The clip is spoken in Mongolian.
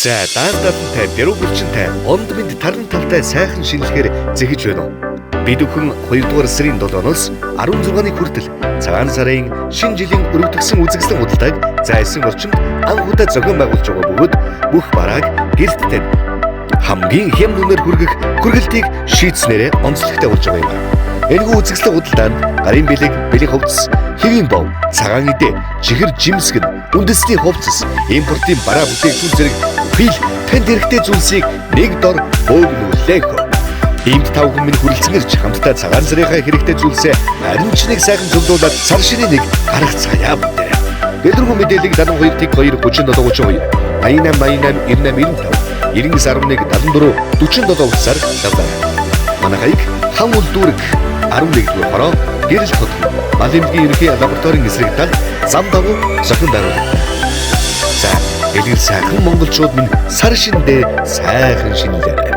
За даан дадантай, бэрүү булчинтай, онд мэнд таран талтай сайхан шинэлгээр зэхэж байна уу? Бид бүхэн 2 дугаар сарын 7-оос 16-ны хүртэл цагаан сарын шинэ жилийн өргөдгсөн үзэсгэлэн худалдааг зайсан орчинд анх удаа зохион байгуулж байгаа бөгөөд бүх барааг гэрт тань хамгийн хямд үнээр хүргэх хүргэлтийг шийдснээрээ онцлогтой болж байгаа юм. Энэхүү үзэсгэлэн худалдаанд гарын бэлэг, бэлэг хувцас, хэвийн бов, цагаан идэ, чихэр жимсгэн, үндэсний хувцас, импортын бараа бүтээгдэхүүн зэрэг бүхий л танд хэрэгтэй зүйлсийг нэг дор бөөгнүүллээ. Иймд та бүхэн минь хүрэлцэн ирж хамтдаа цагаан сарынхаа хэрэгтэй зүйлсээ харин ч нэг сайхан зөвлөлөөд сар шинэ нэг гарах цаяа бүтээ. Дэлгэрэнгүй мэдээллийг 72 2 37 32 88 88 98 95 99 11 74 47 утсаар давтаарай. Манай хаяг хан үл дүүрэг 11 дугаар хороо гэрэл хотхон мал эмнэлгийн ерөнхий лабораторийн эсрэг тал зам дагуу зохион байгуулагдана. За, дэлгэр сайхан монголчууд минь сар шиндээ сайхан шинэлээрэй.